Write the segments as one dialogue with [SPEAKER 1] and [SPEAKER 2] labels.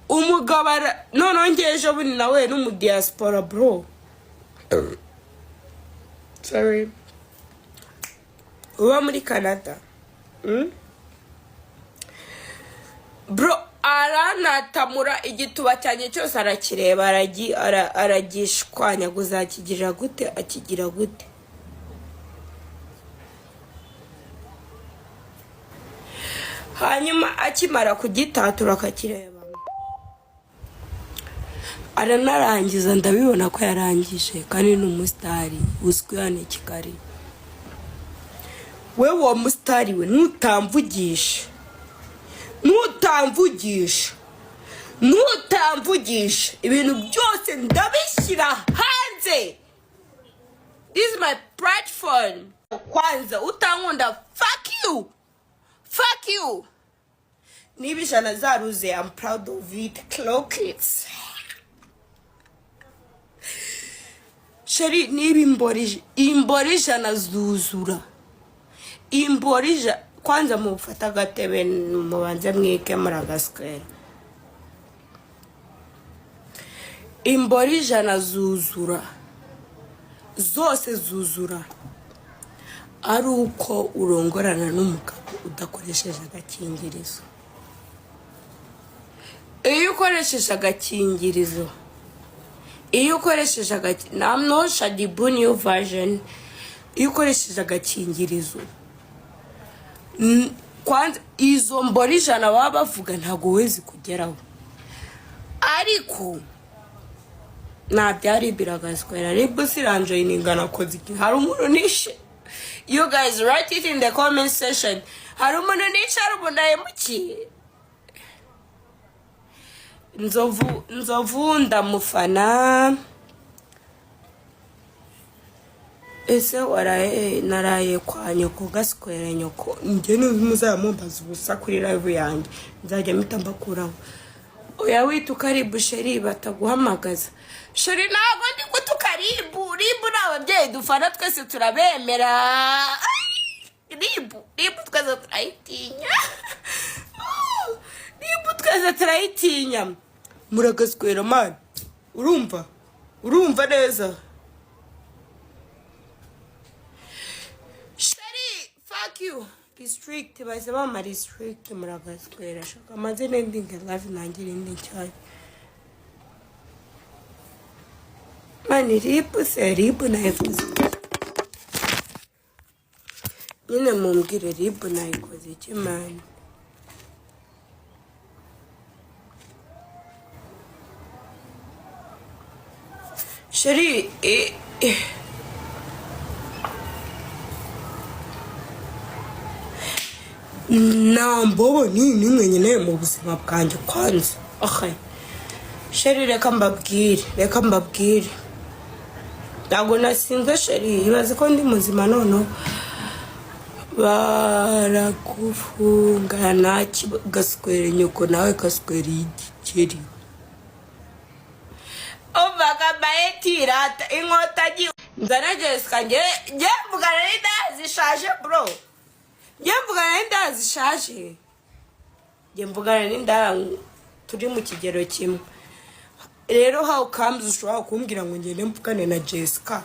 [SPEAKER 1] Umugabo noneho ngewe ejo bundi nawe n'umudiyasipora, bro, sorry, uba muri Canada. Bro, aranatamura igituba cyanjye cyose, arakireba, aragishwanyaguza, akigira gute, akigira gute. Hanyuma akimara kugitatura, akakireba, aranarangiza, ndabibona ko yarangije, kandi ni umusitari uzwi hano i Kigali. We, uwo musitari we, nutamvugisha, nutamvugisha, nutamvugisha, ibintu byose ndabishyira hanze. This is my platform. Kwanza utankunda, fuck you, fuck you. Niba 100 zaruze, I'm proud of it. Clock it, chérie. Niba imboro 100 zuzura, imboro 100, kwanza mufate agatebe mubanze mwike muri agaswera. Imboro 100 zuzura zose, zuzura ari uko urongorana n'umugabo udakoresheje agakingirizo. Iyo ukoresheje agakingirizo, iyo ukoresheje agakingirizo, no Shaddyboo new version, iyo ukoresheje agakingirizo, kwanza izo mboro 100 baba bavuga ntabwo we zikugeraho. Ariko nta biragaswera. RIB siranjoyininga, nakoze iki? Hari umuntu nishe? You guys write it in the comment section. Hari umuntu nishe? Hari umuntu ahemukiye? Nzovu, Nzovu ndamufana. Ese waraye? Naraye kwa nyoko, gaswera nyoko. Njye muzajya mumbaza ubusa kuri live yanjye, nzajya mpita mbakuraho. Oya, wituka RIB, chérie, bataguhamagaza. Chérie, ntabwo ndi gutuka RIB. RIB ni ababyeyi dufana, twese turabemera. RIB, RIB twese turayitinya, RIB twese turayitinya. Muragaswera man. Urumva, urumva neza. Chérie, fuck you. Restrict, bahise bampa restrict. Muragaswera. Shaka amazina endinga live, nanjye irindi nshyashya. Man, RIB se, RIB nayikoze nyine, mumbwire, RIB nayikoze iki, man? Chérie, nta mbobo ni nimwe nkeneye mu buzima bwanjye kwanza. Okay. Chérie, reka mbabwire, reka mbabwire, ntabwo nasinze, chérie. Ibaze ko ndi muzima. Noneho baragufunga nta gaswere nyoko nawe, gaswere y'igikeri. Umvaga mayetirata inkotanyi nzana Jessica. Nge nge mvugana n'indaya zishaje, bro. Nge mvugana n'indaya zishaje, nge mvugana n'indaya turi mu kigero kimwe. Rero how comes ushobora kumbwira ngo ngende mvugane na Jessica,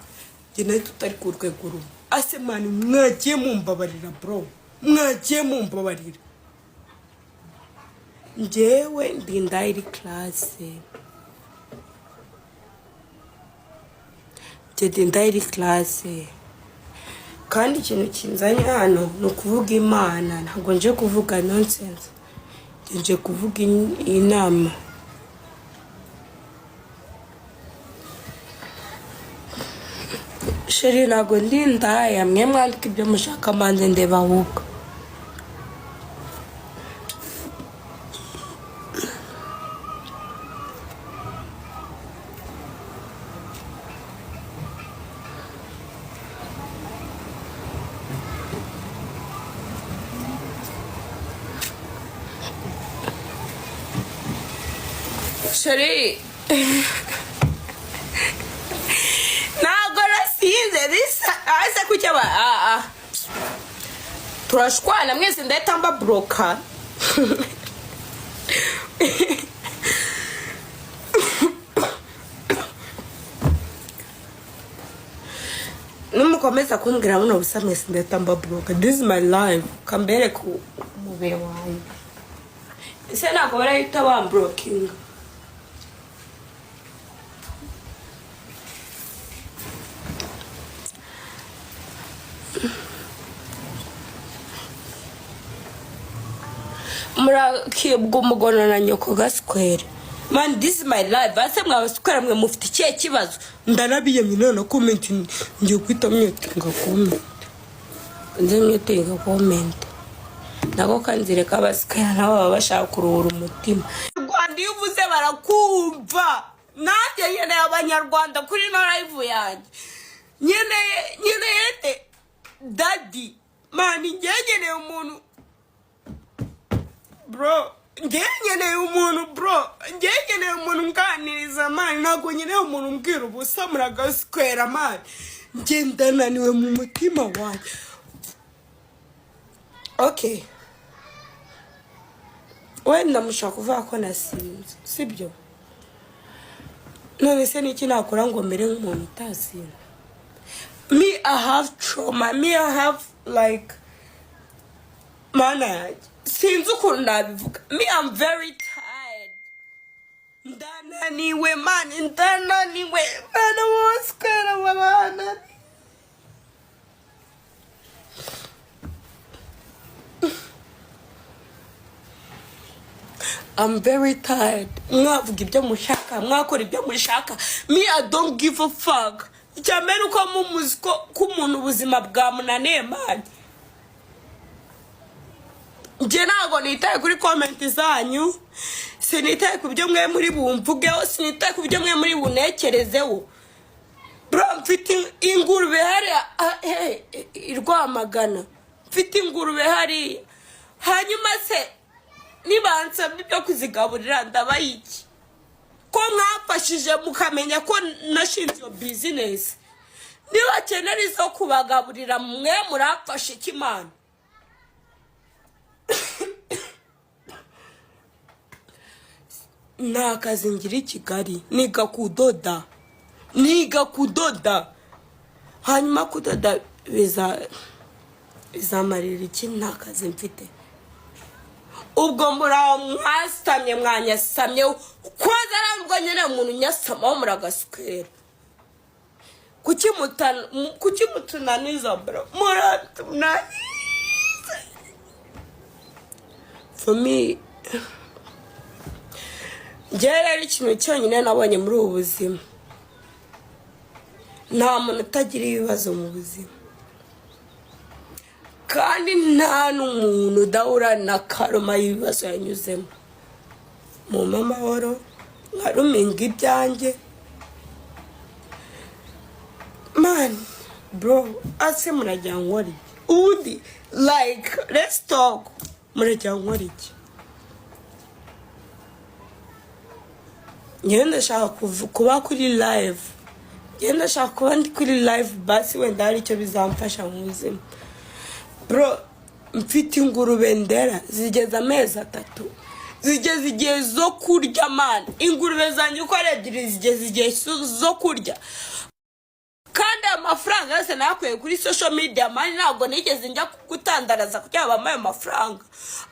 [SPEAKER 1] njye nawe tutari ku rwego rumwe? Ase man, mwagiye mumbabarira, bro, mwagiye mumbabarira. Njyewe ndi indaya iri classe, njye ndi indaya iri classe. Kandi ikintu kinzanye hano ni ukuvuga Imana, ntabwo nje kuvuga nonsense. Njye nje kuvuga inama. Chérie, ntabwo ndi indaya. Mwe mwandika ibyo mushaka, manze ndeba ahubwo. Chérie, ntabwo nasinze bisa. Ase kuki aba turashwana mwese, ndahita mbaburoka. Nimukomeza kumbwira buno busa mwese, ndahita mbablocka. This is my life. Kambereke umubiri wanjye. Ese ntabwo barahita bamblockinga? Murakibwa umugono na nyoko gaswere. Man, this is my life. Ase mwabaswera mwe, mufite ikihe kibazo? Ndarabiyemye none comment ngiye guhita mutinga comment, nze mutinga comment nako kanzireka. Abaswera nabo baba bashaka kuruhura umutima. Rwanda, iyo uvuze barakumva. Nanjye nkeneye Abanyarwanda kuri ino live yanjye. Nkeneye te daddy. Man, njye nkeneye umuntu, bro. Njye nkeneye umuntu, bro. Njye nkeneye umuntu unganiriza, man. Ntabwo nkeneye umuntu umbwira ubusa. Muragaswera, man. Njye ndananiwe mu mutima wanjye. Okay, wenda mushobora kuvuga ko nasinze, sibyo? None se niki nakora ngo mere nk'umuntu utasinze? Me, I have trauma. Me, I have like, mana yanjye, sinzi ukuntu nabivuga. Me, I'm very tired. Ndananiwe, man, ndananiwe. Mana, boswera barananiwe. I'm very tired. Mwavuga ibyo mushaka, mwakora ibyo mushaka. Me, I don't give a fuck. Icyambere uko mumuzi ko umuntu ubuzima bwamunaniye, man. Njye ntabwo nitaye kuri comment zanyu, sinitaye ku byo mwe muri bumvugeho, sinitaye ku byo mwe muri bunekerezeho. Bro, mfite ingurube hariya, ah, hey, i Rwamagana. Mfite ingurube hariya. Hanyuma se nibansabye ibyo kuzigaburira, ndabaha iki? Ko mwafashije mukamenya ko nashinze iyo business, nibakenera izo kubagaburira, mwe muramfasha iki, Imana? Nta kazi ngira i Kigali. Niga kudoda, niga kudoda. Hanyuma kudoda bizamarira iki nta kazi mfite? Ubwo muraho mwasamye, mwanyasamye koza arambwo nyine umuntu unyasamaho. Muragaswera. Kuki mutunaniza, bro? Muratunaniza. For me, njyewe rero, ikintu cyonyine nabonye muri ubu buzima, nta muntu utagira ibibazo mu buzima, kandi nta n'umuntu udahura na karma y'ibibazo yanyuzemo. Mumpe amahoro nkaruminga ibyanjye, man. Bro, ase muragira ngo nkore iki ubundi? Like, let's talk. Muragira ngo nkore iki? Njyewe ndashaka kuba kuri live. Njyewe ndashaka kuba ndi kuri live, basi wenda hari icyo bizamfasha mu buzima. Bro, mfite ingurube ndera zigeze amezi 3, zigeze igihe zo kurya, man. Ingurube zanjye uko ari ebyiri zigeze igihe zo kurya, kandi ayo mafaranga yose nayakuye kuri social media, man. Ntabwo nigeze njya gutandaraza kugira ngo bampe ayo mafaranga.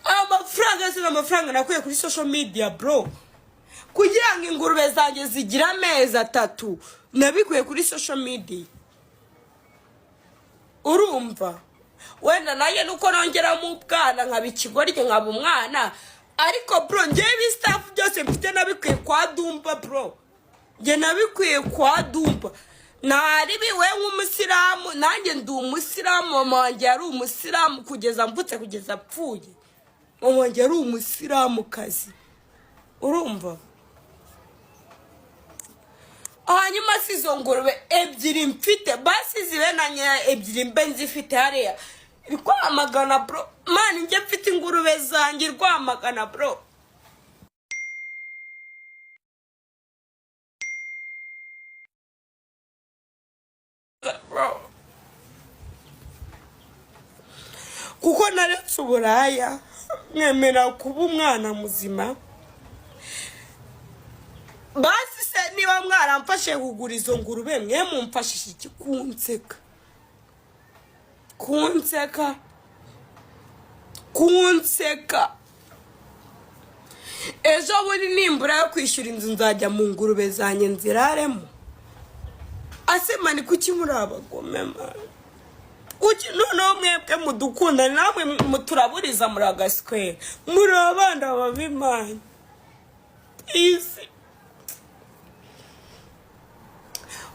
[SPEAKER 1] Ayo mafaranga yose ni amafaranga nakuye kuri social media, bro. Kugira ngo ingurube zanjye zigire amezi 3, nabikuye kuri social media. Urumva, wenda nanjye nuko nongeramo ubwana, nkaba ikigoryi, nkaba umwana, ariko bro, ngewe ibi stuff byose mfite nabikuye kwa Dumba, bro. Njye nabikuye kwa Dumba. Ntaribiwe nk'umusilamu. Nanjye ndi umusilamu. Mama wanjye yari umusilamu kugeza mvutse, kugeza apfuye. Mama wanjye yari umusilamukazi, urumva? Hanyuma si izo ngurube ebyiri mfite, basi zibe na nkeya, ebyiri mbe nzifite hariya Rwamagana, bro. Man, njye mfite ingurube zanjye Rwamagana, bro. Bro, kuko naretse uburaya, mwemera kuba umwana muzima. Basi se niba mwaramfashe kugura izo ngurube, mwe mumfashije iki kunseka? Kunseka, kunseka. Ejo bundi nimbura yo kwishyura inzu, nzajya mu ngurube zanjye nziraremo. Ase man, kuki muri abagome, man? Kuki noneho mwebwe mudukunda, namwe muturaburiza muri agasikwere? Muri abana babi, man. Isi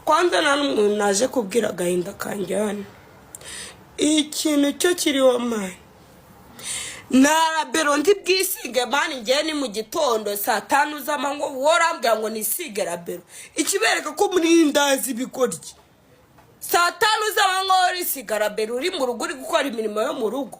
[SPEAKER 1] kwanza nta n'umuntu naje kubwira agahinda kanjye hano. Ikintu cyo kiriho, man, nta Labello ndi bwisige, man. Ngewe ni mu gitondo saa 5 z'amanywa, wowe urambwira ngo nisige Labello. Ikibereka ko muri ndazi ibigoryi, saa 5 z'amanywa wowe urisiga Labello, uri mu rugo, uri gukora imirimo yo mu rugo.